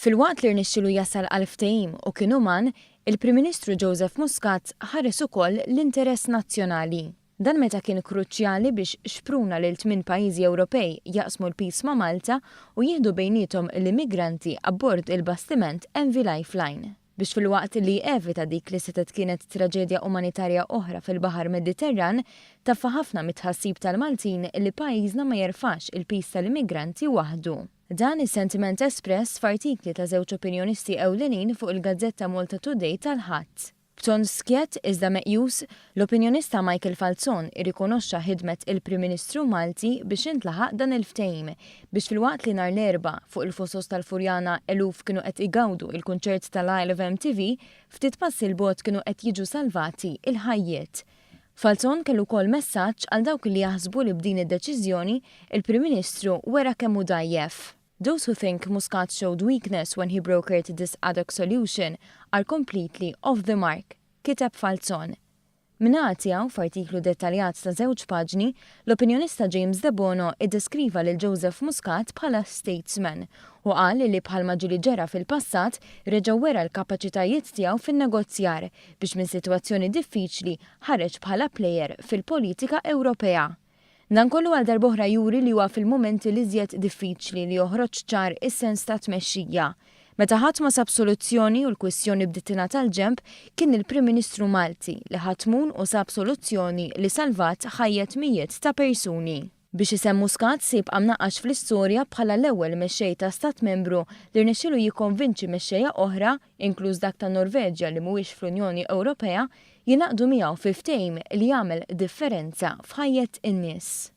Filwaqt li rnexxielu jasal għal ftehim u kien uman, il-Prim Ministru Joseph Muscat ħares ukoll l-interess nazzjonali. Dan meta kien kruċjali biex xpruna lil tminn pajjiżi Ewropej jaqsmu l-piż ma' Malta u jieħdu bejniethom l-immigranti abbord il-bastiment MV Lifeline. Biex filwaqt li evita dik li setgħet kienet traġedja umanitarja oħra fil-Baħar Mediterran, taffa ħafna mit-tħassib tal-Maltin li pajjiżna ma jerfax il-piż tal-immigranti waħdu. Dan is-sentiment espress f'artikli ta' żewġ opinjonisti ewlenin fuq il-gazzetta Malta Today tal-Ħadd. B'ton skjett iżda meqjus, l-opinjonista Michael Falzon irrikonoxxa ħidmet il-Prim Ministru Malti biex intlaħaq dan il-ftehim biex filwaqt li nhar l-Erbgħa fuq il-Fosos tal-Furjana eluf kienu qed igawdu il-kunċert tal-Isle of MTV, ftit passi 'l bogħod kienu qed jiġu salvati il-ħajjiet. Falzon kellu wkoll messaġġ għal dawk li jaħsbu li b'din id-deċiżjoni il-Prim Ministru wera kemm hu dgħajjef. "Those who think Muscat showed weakness when he brokered this ad hoc solution are completely off the mark," kiteb Falzon. Min-naħa tiegħu, f'artiklu dettaljat ta' żewġ paġni, l-opinjonista James Debono iddeskriva lil Joseph Muscat bħala statesman u qal li bħalma ġieli ġara fil-passat reġa' wera l-kapaċitajiet tiegħu fin-negozjar biex minn sitwazzjoni diffiċli ħareġ bħala plejer fil-politika Ewropea. Dan kollu għal darb'oħra juri li huwa fil-mumenti l-iżjed diffiċli li joħroġ ċar is-sens ta' tmexxija. Meta ħadd ma sab soluzzjoni u l-kwistjoni bdiet tingħata l-ġenb, kien il-Prim Ministru Malti li ħa tmun u sab soluzzjoni li salvat ħajjet mijiet ta' persuni. Biex isem Muscat se jibqa' mnaqqax fl-istorja bħala l-ewwel mexxej ta' stat membru li rnexxielu jikkonvinċi mexxejja oħra, inkluż dak tan-Norveġja li mhuwiex fl-Unjoni Ewropea, jingħaqdu miegħu fi ftehim li jagħmel differenza f'ħajjet in-nies.